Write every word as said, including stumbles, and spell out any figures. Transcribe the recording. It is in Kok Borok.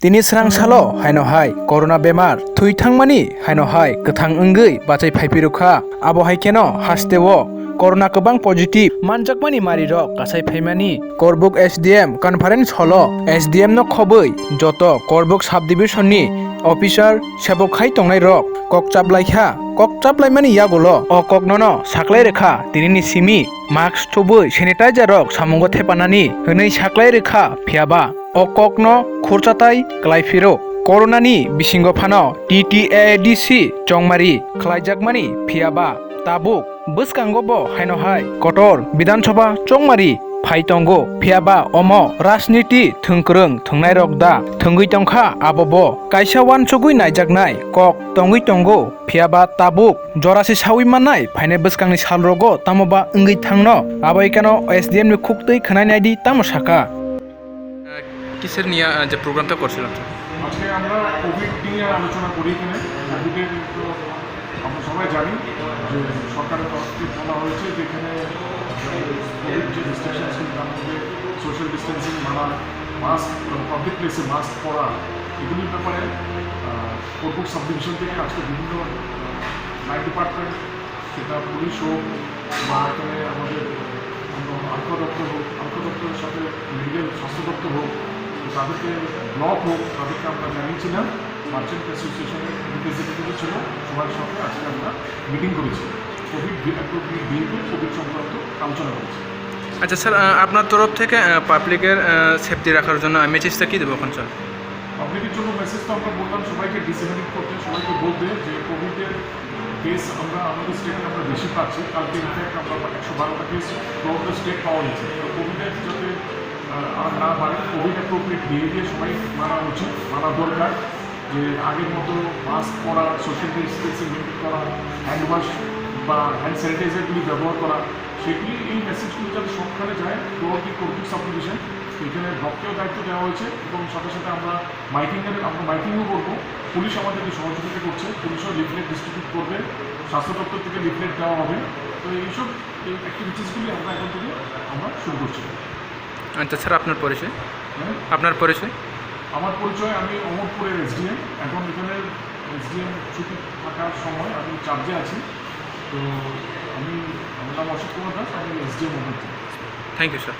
Tini srang salo haino hai corona bemar thwi thangmani haino hai kwthang wngwi bachai phaiphirukha. Abo hai kheno hasteo corona kwbang positive manjakmani marirok kasai phaimani. Korbuk S D M conference holo S D M no khobwi joto Korbuk subdivision ni officer sebok khai tongnai rok kok chaplaikha. Kok chaplaimani yagulo o koknono saklai rwkha tinini simi mask thubwi sanitizer rok samungo thepanani hwnwi saklai rwkha, phiyaba o kokno khurchatai kwlai phiro. Coronani bisingo phano T T A A D C chongmari khlaijakmani, phiyaba tabuk bwskango bo haino hai kotor Bidhan Sabha chongmari phai tongo, phiyaba omo rajniti thwngkwrwng thwngnairok da thwngwi tongkha, abo bo kaisa uansugwi naijaknai kok tongwi tongo, phiyaba tabuk jorasi sawi mannai phainai bwskangni salrogo tamo ba wngwi thangno. Abo ekano S D M ni khuktwi khwnai naidi tamo saka. আহ, কিসের নিয়ে, আহ, যে প্রোগ্রামটা করছিলাম? আজকে আমরা কোভিড নিয়ে আলোচনা করি এখানে। কোভিডের তো আমরা সবাই জানি যে সরকারের তরফ থেকে বলা হয়েছে যে এখানে কোভিড যে রেস্ট্রিকশনস, তার মধ্যে সোশ্যাল ডিস্টেন্সিং মানা, মাস্ক, পাবলিক প্লেসে মাস্ক পরা, এগুলির ব্যাপারে, আহ, কোর্ট সাবডিভিশন থেকে আজকে বিভিন্ন, আহ, লাইন ডিপার্টমেন্ট, সেটা পুলিশ হোক বা এখানে আমাদের অন্য আরক্ষা দপ্তর হোক, আরক্ষা দপ্তরের সাথে মেডিকেল স্বাস্থ্য দপ্তর হোক, তাদেরকে ব্লক হোক, তাদেরকে আমরা জানিয়েছিলাম। মার্চেন্ট অ্যাসোসিয়েশনের রিপ্রেজেন্টেটিভ ছিল, সবার সাথে আজকে আমরা মিটিং করেছি, কোভিড বি-, কোভিড বিহেভিয়ার, কোভিড সংক্রান্ত আলোচনা করেছি। আচ্ছা স্যার, আহ, আপনার তরফ থেকে, আহ, পাবলিকের, আহ, সেফটি রাখার জন্য মেসেজটা কী দেবো এখন স্যার? পাবলিকের জন্য মেসেজ তো আমরা বললাম সবাইকে ডিসেমিনেট করতে, সবাইকে বলতে যে কোভিডের কেস আমরা আমাদের স্টেটে আমরা বেশি পাচ্ছি। কালকে ইনফ্যাক্ট আমরা একশো বারোটা কেস থ্রুআউট দ্য স্টেট পাওয়া গেছে। তো কোভিডের যাতে, আহ, আর না বাড়ে, কোভিড অ্যাপ্রোপ্রিয়েট বিহেভিয়ার সবাই মানা উচিত, মানা দরকার। যে আগের মতো মাস্ক পরা, সোশ্যাল ডিস্টেন্সিং মেনটেন করা, হ্যান্ড ওয়াশ বা হ্যান্ড স্যানিটাইজারগুলি ব্যবহার করা, সেগুলি, এই মেসেজগুলি যাতে সবখানে যায়, থ্রুআউট দি কোর্ট সাবডিভিশন। এখানে ব্লককেও দায়িত্ব দেওয়া হয়েছে এবং সাথে সাথে আমরা মাইকিংয়ের, আমরা মাইকিংও করবো। পুলিশ আমাদেরকে সহযোগিতা করছে, পুলিশও লিফলেট ডিস্ট্রিবিউট করবে, স্বাস্থ্য দপ্তর থেকে লিফলেট দেওয়া হবে। তো এইসব, এই অ্যাক্টিভিটিসগুলি আমরা এখন থেকে আমরা শুরু করছি। আচ্ছা স্যার, আপনার পরিচয়? হ্যাঁ? আপনার পরিচয়? আমার পরিচয়, আমি অমরপুরের এসডিএম। এখন এখানে এসডিএম ছুটি থাকার সময় আমি চার্জে আছি। তো আমি, আমার নাম অশোক কুমার দাস, আমি SDM Amarpur. Thank you sir.